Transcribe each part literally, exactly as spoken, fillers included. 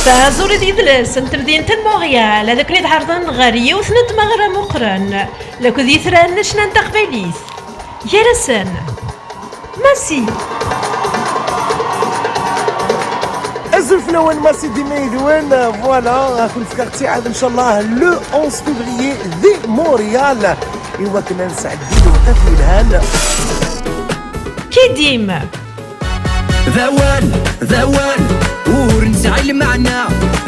Taẓuri d yidles n temdint n Montréal ad ken-id-ɛerḍen ɣer yiwet n tmeɣra meqqren, lakked yitran n ccna n teqbaylit. Gar-asen, Massi. Azul fell-awen, Massi dima yid-wen. Voilà, ad ken-fkeɣ ttiɛad, ncallah, le onze février di Montréal, i wakken ad nesɛeddi lewqat yelhan. Kidim. D awal, d awal, ur nesɛi lmeɛna.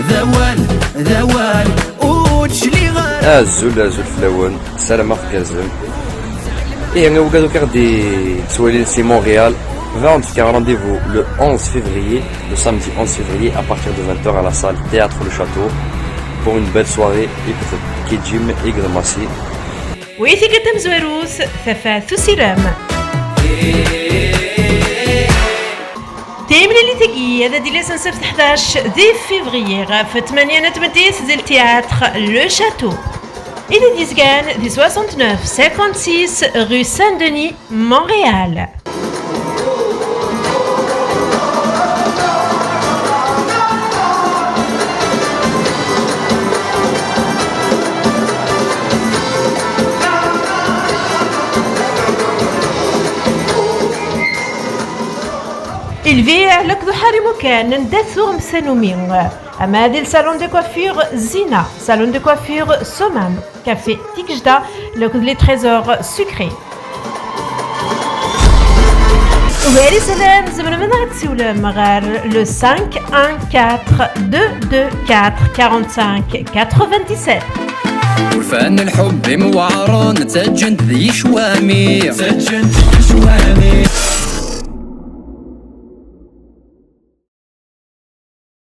D awal, d awal, ur d-cliɣ ara. Azul, azul fell-awen, ssarameɣ tgerrzem. Ihi, i wigad akk i ɣ-d-yettwalin si Montréal, bɣiɣ ad fkeɣ rendez-vous le onze février, le samedi onze février, à partir de vingt heures à la salle Théâtre Le Château, pour une belle soirée, akked Kejim, akked Massi. Wi tikkelt tamezwarut, tafat usirem. Timlilit-agi ad d-tili ass n ssebt ḥdac di février ɣef tmanya n tmeddit di le théâtre Le Château. I d-yezgan di soixante-neuf cinquante-six rue Saint-Denis, Montréal. Lviɛ, akked uḥarim ukan n dat tuɣmest tanumi. Ama di le salon de coiffure Zina, salon de coiffure Somam, café Tikjda, akked les trésors sucrés. Ugar isallen, tzemrem ad aɣ-d-tessiwlem ɣer le cinq un quatre deux deux quatre quarante-cinq quatre-vingt-dix-sept. Urfan lḥubb imweɛren, ttaǧǧen-t d yicwami. Ttaǧǧen-t d yicwami.